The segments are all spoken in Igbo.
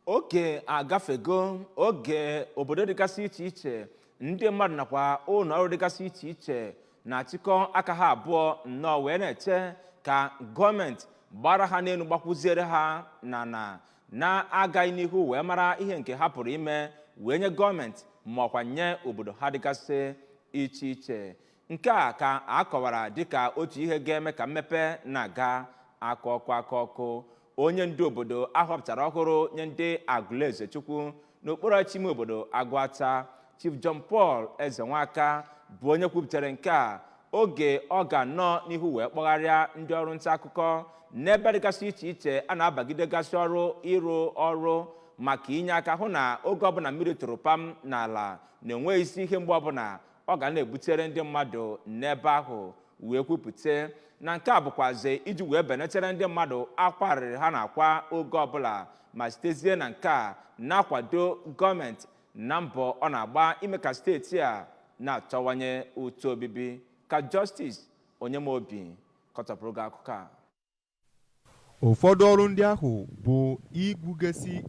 Oge agafego oge obodo dịgasị iche iche, ndị mmadụ nakwa ụlọ ọrụ dịgasị iche iche na-achịkọ aka ha abụọ nnọọ wee na-eche ka gọọmenti gbara ha n'elu, gbakwuziere ha na na-agaghị n'ihu wee mara ihe nke ha pụrụ ime wee nye gọọmenti ma ọkwa nye obodo ha dịgasị iche iche. Nke a ka a kọwara dịka otu ihe ga-eme ka mmepe na-aga aka ọkụ aka ọkụ. Onye ndu obodo ahọpụtara ọhụrụ nye ndị Agụlụezechukwu n'okpuru ọchịchị ime obodo Agụata, Chief John Paul Ezenwaka, bụ onye kwupụtara nke a oge ọ ga-anọ n'ihu wee kpọgharịa ndị ọrụ nta akụkọ n'ebe dịgasị iche iche a na-abagidegasị ọrụ ịrụ ọrụ maka inye aka hụ na oge ọbụla mmiri tụrụ pam n'ala na enweghịzi ihe mgbe ọbụla ọ ga na-ebutere ndị mmadụ n'ebe ahụ, wee kwupụta na nke a bụkwazi iji wee benetere ndị mmadụ akwa arịrị ha na-akwa oge ọbụla, ma sitezie na nke a na-akwado gọọmenti na mbọ ọ na-agba ime ka steeti a na-achọwanye ụtọ obibi. Ka Justice Onyemobi kọtọpụrụ gị akụkọ a. Ụfọdụ ọrụ ndị ahụ bụ igwugesi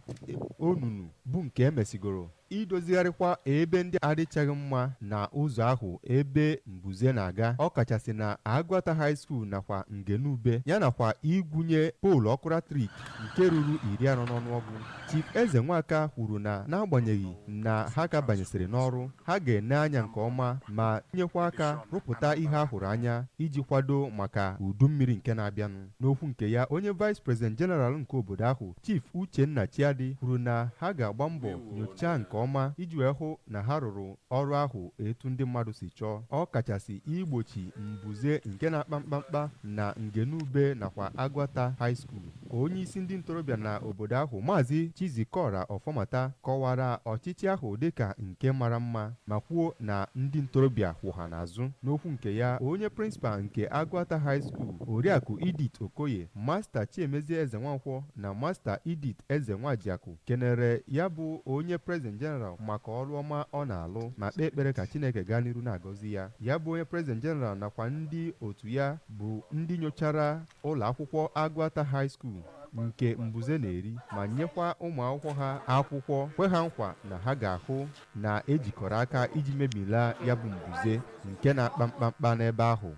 onunu bụ nke emesigoro, idozigharịkwa ebe ndị adịchaghị mma na ụzọ ahụ ebe mbuze na-aga, ọkachasị na Agụata High School nakwa Ngenube, ya nakwa igwunye poolu ọkụ latrik nke ruru 40 n'ọnụọgụ. Chief Eze Nwaka kwuru na n'agbanyeghị na ha ka banyesịrị n'ọrụ, ha ga-ene anya nke ọma ma nyekwa aka rụpụta ihe a hụrụ anya iji kwado maka udu mmiri nke na-abịanụ. N'okwu nke ya, onye Vice President General nke obodo ahụ, Chief Uchenna Chiadi, kwuru na ha ga-agba mbọ nyochaa nke ọma iji wee hụ na ha rụrụ ọrụ ahụ etu ndị mmadụ si chọọ, ọ kachasị igbochi mbuze nke na-akpa mkpamkpa na Ngenube nakwa Agụata High School. Onye isi ndị ntorobịa na obodo ahụ, Maazị Chizikora Ọfọmata, kọwara ọchịchị ahụ dịka nke mara mma ma kwuo na ndị ntorobịa kwụ ha n'azụ. N'okwu nke ya, onye principal nke Agụata High School, Oriakụ Edith Okoye, Master Chiemezie Eze Nwankwọ na Master Edith Eze Nwajiakụ kenere ya bụ onye President General maka ọrụ ọma ọ na-alụ ma kpee ekpere ka Chineke gaa n'iru na-agọzi ya. Ya bụ onye President General nakwa ndị otu ya bụ ndị nyochara ụlọ akwụkwọ Agụata High School nke mbuze na-eri ma nyekwa ụmụ akwụkwọ ha akwụkwọ, kwe ha nkwa na ha ga-ahụ na ejikọrọ aka iji mebila ya bụ mbuze nke na-akpa mkpamkpa n'ebe ahụ.